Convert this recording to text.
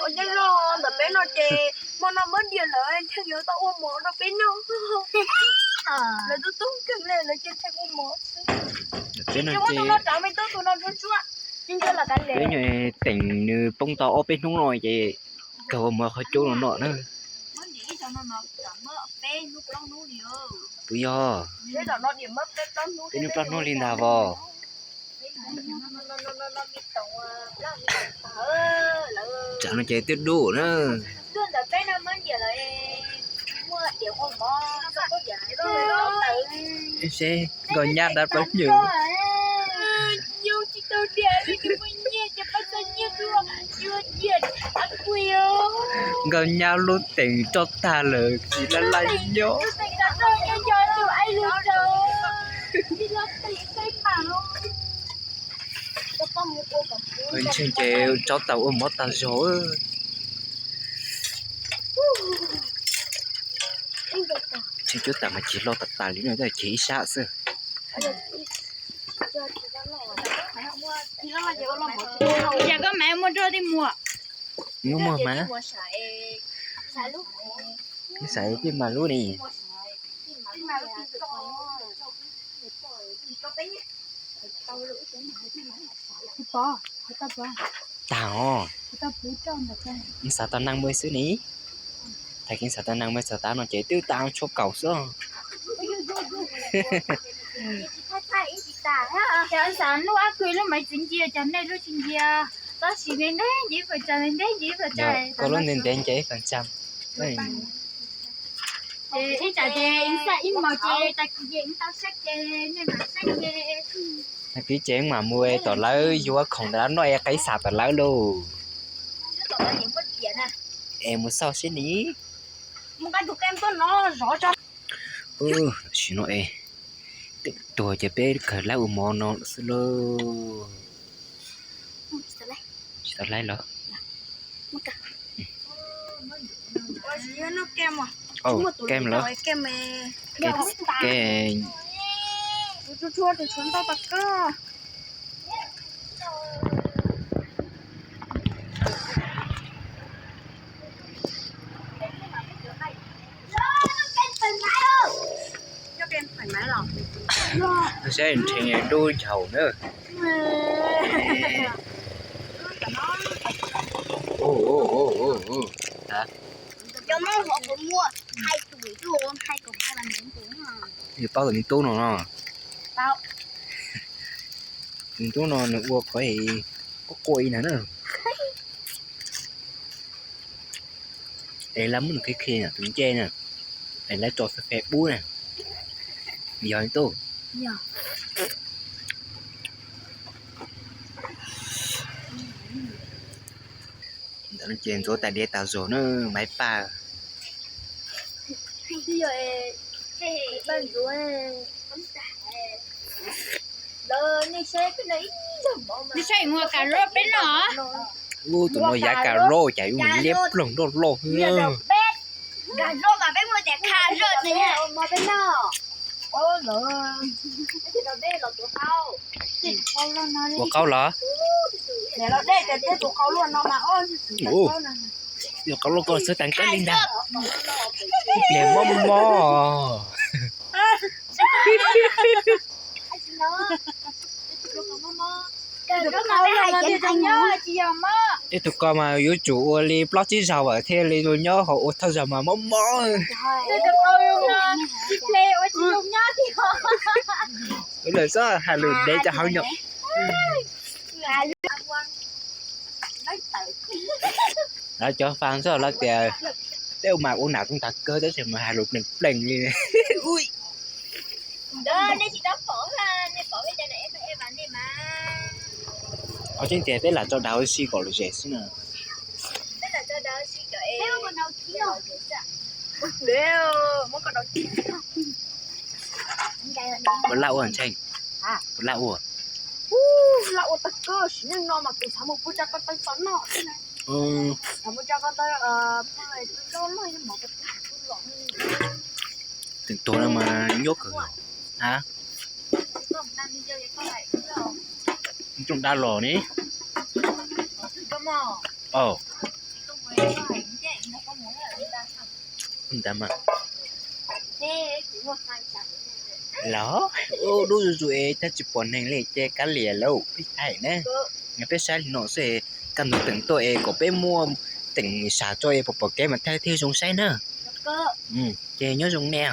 Ua nyob zoo ntawm peb no ces hmo no muab diam lawm, nrhiav yuav tau ua mov rau peb noj. Lawv tub tub nkeeg li, lawv cia nrhiav ua mov. Peb no ces, peb nyuam teem nws poob tau ob peb hnub no ces kawg ua mov qhov cub no noj na. Puas yog? Peb hnub plaub hnub li ntag vos. Tsam no ces twb dub na. Seb nkauj nyab dab plaub hnyuv. Nkauj nyab lub teem roj tag lawm tsis laj laj nyob. Ntshe ces tsob tau ua mov tag zog. Ntshe cuab tam mas cig loj tas tas li no, cig ib sab xwb. Yog koj mam muag rau tej muag. Muag mas, xav tej mas lub ni. Tag os. Xav tau neeg mus xwb ni. Thaum kev xav tau neeg mus xav tau no ces twb tau tshuaj kaus xwb. Xav lub ab kws lub maiv txiv ncia, cas nej lub tsis ncia? Tab sis ntev ntev nce ib feem tsam, ntev ntev nce ib feem tsam. Ces ib tsam ces ib mos ces tag kis ces tau saib ces nej mam saib ces. Tag kis ces mam mus tom lawv yuav khoom ntawd noj es qe xav tom lawv lauj. Es mus xauj seb ni. Tam sim no es twb tuag ces peb kawg lawv ua mov no xwb lauj. Tsis tau laib los? Kem los? Kem. Saib nrhiav dub nchaus na. Yus paub tus me tub no no. Tus me tub no nws ua qhov quaj quaj ib na na. Es lawv muab nws qhib qhib tus ncej na, es lawv tso Facebook na. Yog tub. Ntawm no ces ntxuav tais diav tas zog na, maiv paj. Nej saib ua kam loj peb no. Ub, tus no yav kam loj cas yuav liab ploog loj loj. Ua qaub los? Ua qaub los koj xwb tas koj li ntag. Pliag mob mob. Tej tus ko mas yuav tsum ua li plaub tsib zaug thiaj li zoo nyob, ho ua thawj zaug mas mob mob. Lawm xwb hais lus dev cov hauv nyom. Lawv cov fans xwb lawv tias tej ua mas ua nam kuj tag kawg tab sis mas hais lus plees plees li. Ua tseeb tias peb lam tso dag ua si kom lom zem xwb na. Puas laj ua Ntsheej? Puas laj ua? Laj ua tag kawg, sim neej no mas kuv xav mus pub tsa ko taw txo noj. Tus tuag no mas nyuaj kawg. Rooj dab los ne. Aub, Ntawd mas los dub zuj zus es thiaj tsis pom neeg li ces kav liam lauj, peb thaij na. Peb saib li no xwb, kaj ntug teem tuaj es kom peb muaj teem sam tso es pom pom kev mas thaij thiaj zoo saib na. Ces nyob zoo nej.